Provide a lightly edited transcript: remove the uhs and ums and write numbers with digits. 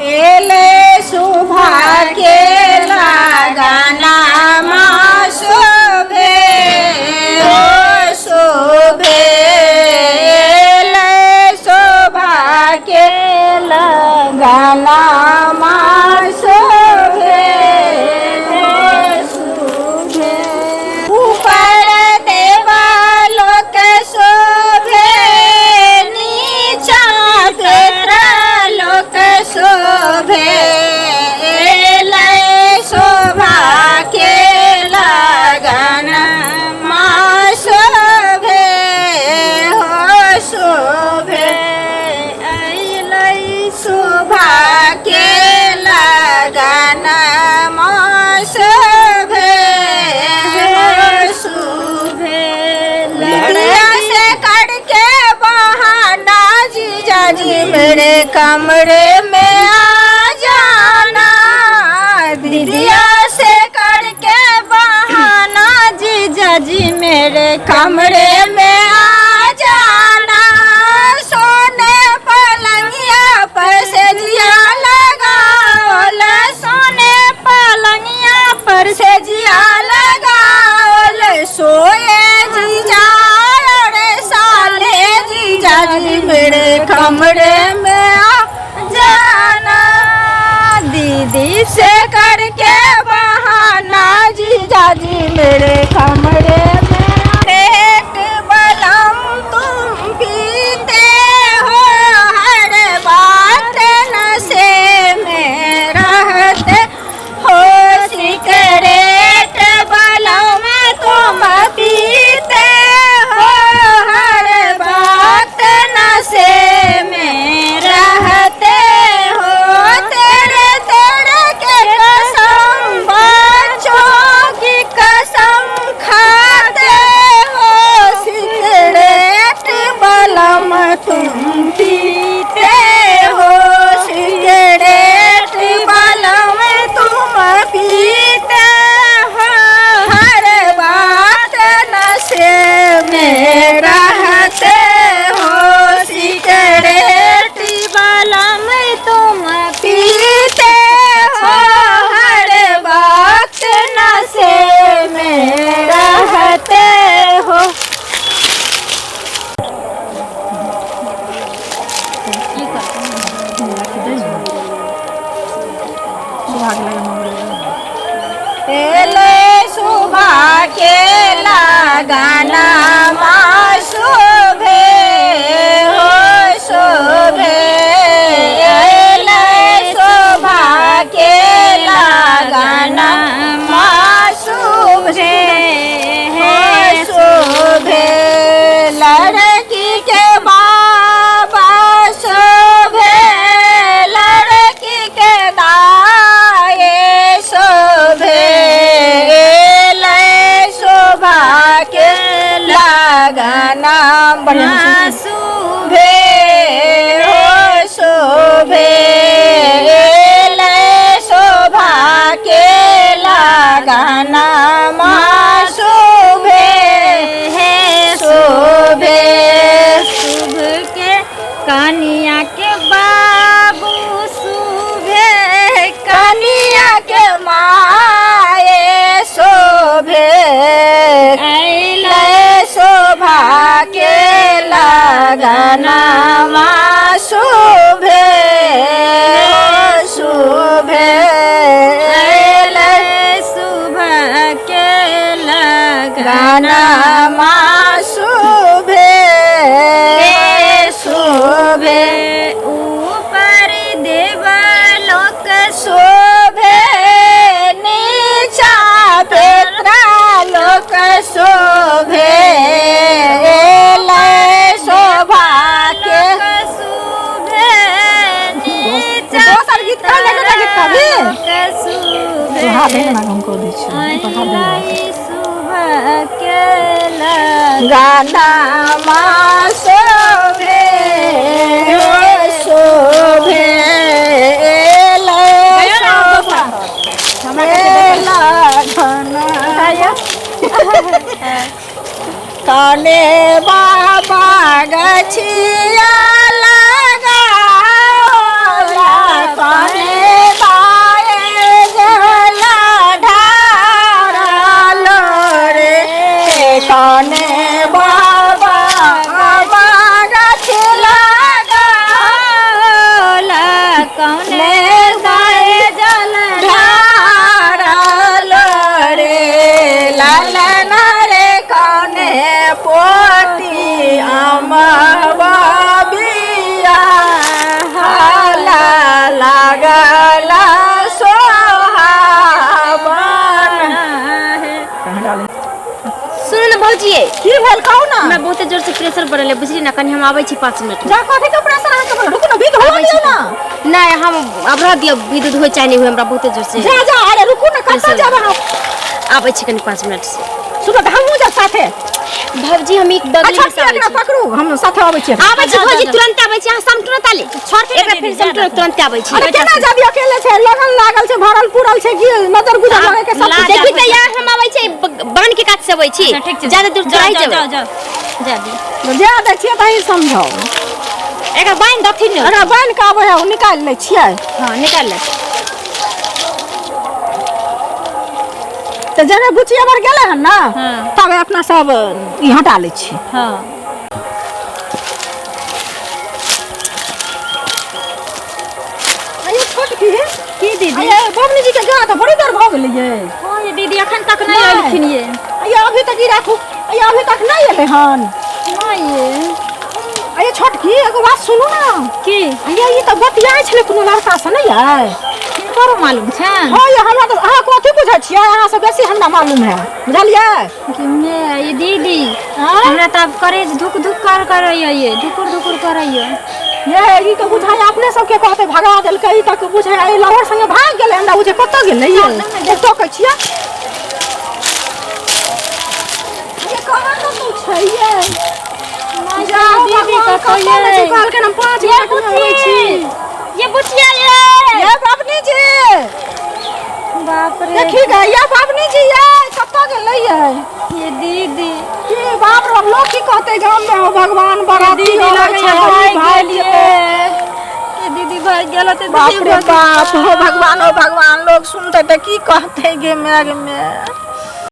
एले शोभा के लगाना माँ शोभे ओ शोभे एले शोभा के लगाना माँ शोभे ओ शोभे ऊपर देवालोक शोभे नीचा लोक शोभे लय शोभा के लगन माँ शोभे हो शोभे अइलै शोभा के लगन माँ शोभे हो शोभे लड़िया से करके बहाना जीजा जी मेरे कमरे में आ जाना दीदिया से करके बहाना जीजा जी मेरे कमरे में आ जाना सोने पलंगिया पर से जिया लगाओल सोने पलंगिया पर से जिया लगाओल सोए जीजा अरे साले जीजा जी मेरे कमरे में आ जाना दीदी से करके बहाना जीजा जी मेरे कमरे में पेट बलम तुम पीते हो हर बात नशे में रहते हो सिगरेट बलम तुम पीते हो हर बात नशे में रहते हो तेरे तेरे के कसम बच्चों की कसम खाते हो सिगरेट बलम तुम पीते हो सिगरेट बलम तुम पीते हो हर बात नशे में रहते हो सिगरेट बलम तुम पीते हो हर बात नशे में रहते हो। एले सुबह के लगाना माँ शोभे हो शोभे एले शोभा के लगाना माँ शोभे हो शोभे लड़की के बाबा शोभे लड़की के दाए शोभे लय शोभा के लगाना बढ़िया शोभे हो शोभे लय शोभा के लगाना माँ शोभे हे शोभे शुभ के कनिया के बाबू शुभे कनिया के माए शोभे अइलै शोभा के लगाना माँ शोभे शोभे अइलै शुभ के लगाना गाना माँ शोभे शोभे ऊपर देवलोक शोभे नीचा पितरालोक शोभे लय शोभा के शोभे नीचा दोसर गीत कह लगे गीत कभी शोभे अइलै शुभ के लग गाना माँ शोभे शोभे लय शोभा कने बाबा गछिया लगाओला कने की भेल कहू ना। हमरा बहुते जोर से प्रेशर बढ़ल है, बुझली ना, कनी हम आबै छी 5 मिनट। जा कथी के प्रेशर अहाँके बढ़ल? रुकू ना, विध होबऽ आबै छी। दियौ ना। नहि, हम आब रह दियौ, विध उध होइ चाहे नहि होइ, हमरा बहुते जोर से जा जा, अरे रुकू ना, कतऽ प्रेशर। जाब अहाँ? आबै छी कनी 5 मिनट से। सुनू तऽ हमहूँ जाब साथे। भौजी, हम एक बगल अच्छा में से आबै एकरा छी। पकड़ू, हम साथे अबै छियै। आबै छी जाउ, भौजी, जाउ। तुरंत आबै छी, अहाँ समटू ना ताली। छोड़थिन एकरा दीदी, फेर जा समटू, दथिन। तुरंत आबै छी। अरे केना जाबी, अकेले छै, लगन लागल छै, भरल पुरल छै, की नजर गुजर लगे के सब लाज कुछ। देखी तऽ यार, हम आबै छी, बान्ह के कात से आबै छी। अच्छा, ठीक छै। ज्यादा दूर जाउ चढ़ाइ जाउ जेबै। जाउ जाउ जा दियौ। जा दै छियै तऽ ही समझाउ। एकरा बान्हि दथिन ने। एकरा बान्हि कऽ आबै है, निकालि लै छियै। हँ, निकाल ले। तऽ जेना बुचिया बर गेलै हन ने, हाँ। तबे अपना सब ई हटा लै छी। हँ। अये छोटकी। की दीदी? अये बबनी जी के गेला तऽ बड़ी देर भऽ गेलै ये। हँ ये दीदी, अखन तक नहि नहि। एलखिन ये। अये अभी तक ई राखू, अये अभी तक नहि एलै हन। नहि ये। अये छोटकी, एगो बात सुनू ना। की? अये ई तऽ बतियाइ छलै कोनो लड़का से, नहि यै? किनकरो मालूम छनि? हँ ये, हमरा तऽ अहाँ कथी बुझै छियै, अहाँ से बेसी हमरा मालूम है, बुझलियै? कि मे ये दीदी, आँय? हमरा तऽ आब करेज धुक धुक कर करैया ये, धुकुर धुकुर करैया। ये ई तऽ बुझाइ अपने सबके कहते भगा देलकै, ई तऽ बुझाइ एहि लवर संगे भाग गेलै, हमरा बुझे कतऽ गेलै ये, कतऽ कहै छियै? ये कहाँ कतौ छै ये? जाओ दीदी, भगवान, कतऽ कतऽ ये? छै? कहलकै हम 5 ये मिनट में अबै छी। ये बुचिया ये। ये बाबनी जी। बाप रे। देखी गे, ये बाबनी जी, ये कतऽ गेलै ये? ये दीदी। की बाप रे, लोग की कहते गाम में, हो भगवान, बराती दीदी अबै लगैया छै, भागि भागि गेल ये। जेतै। ये दीदी भागि गेल होतै। बाप रे बाप, हो भगवान, हो भगवान, लोग सुनते तऽ की कहते गे my गे my.